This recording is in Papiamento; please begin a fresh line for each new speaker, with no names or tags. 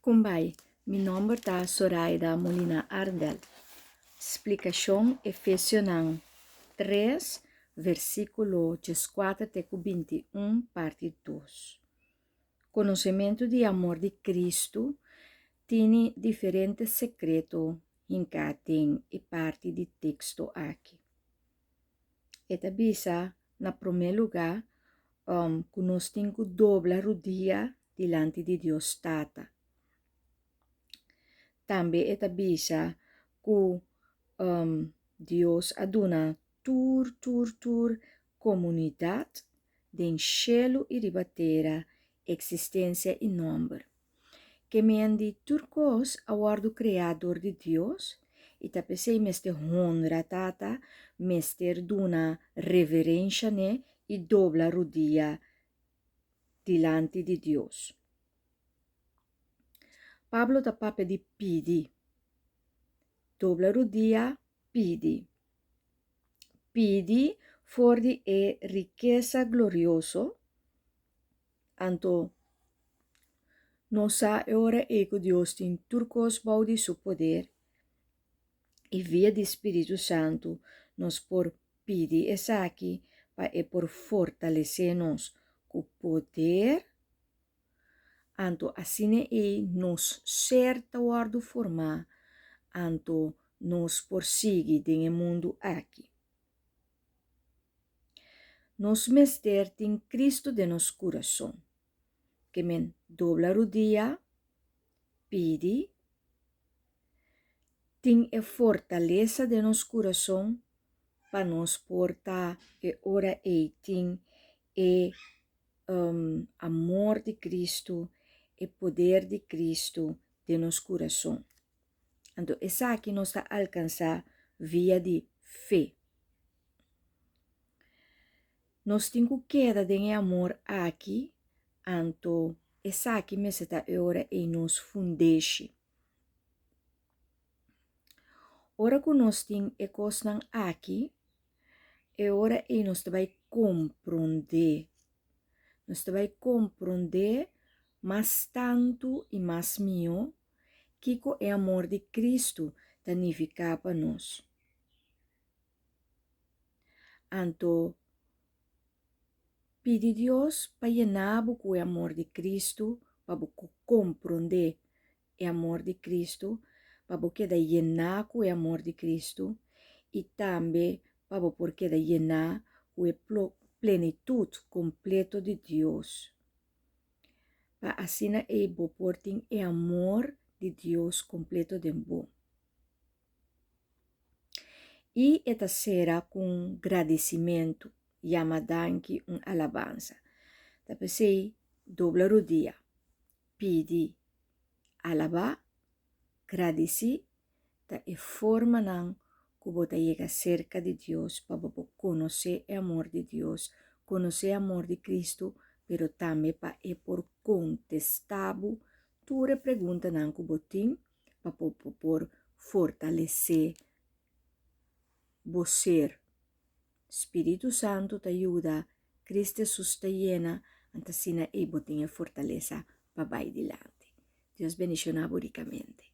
Kumbai, mi nòmber ta Soraida Molina Ardel. Splikashon Efesionan 3, versíkulo 14 te ku 21, parti 2. Konosementu di amor di Kristu tini diferente sekreto hinká den e parti di teksto aki. E ta bisa na promé lugá ku nos tin ku dobla rudia dilanti di Dios Tata. Tambe e ta bisa ku Dios a duna tur tur tur komunidat den shelu i riba tera eksistensia i nòmber. Ke men di tur kos a wòrdu kreá dor di Dios i ta p'esei mester honra Tata, mester duna reverensha n'e i dobla rudia dilanti di Dios. Pablo ta papia di pidi. Dobla rudia, pidi. Pidi for di e rikesa glorioso. Anto, nos sa e ora ei ku Dios tin tur kos bou di su poder, i via di spiritu santu nos por pidi esaki pa e por fortalesé nos ku poder. Anto asina ei nos ser ta wòrdu formá, anto nos por sigui den e mundu aki. Nos mester tin Cristo den nos curason. Ke men dobla rudia, pidi, tin e fortalesa den nos curason pa nos por ta e ora ei tin e um, amor di Cristo, e poder di Cristo den nos curason. Anto esaki nos ta alkansá via di fe. Nos tin ku keda den e amor aki, anto esaki mester ta e ora ei nos fundeshi. Ora ku nos tin e kosnan aki, e ora ei nos ta bai komprondé. Nos ta bai komprondé mas tantu i mas mihó Kiko e amor di Kristu ta nifiká pa nos? Anto, pidi Dios pa yena bo ku e amor di Kristu, pa bo komprondé e amor di Kristu, pa bo keda yená ku e amor di Kristu i tambe pa bo por keda yená ku e plenitut kompleto di Dios. Pa asina ei bo por tin e amor di Dios kompleto den bo. I e ta sera ku un gradisimentu, yama danki, un alabansa. Ta p'esei dobla rudia, pidi, alabá, gradisí ta e formanan ku bo ta yega serka di Dios pa bo por konosé e amor di Dios, konosé e amor di Kristu, pero tambe pa e por kontestá bo tur e preguntanan ku bo tin pa bo por fortalesé bo ser. Spiritu Santu ta yuda, Kristu Hesus ta yena, anto asina ei bo tin e fortalesa pa bai dilanti. Dios bendishoná bo rikamente.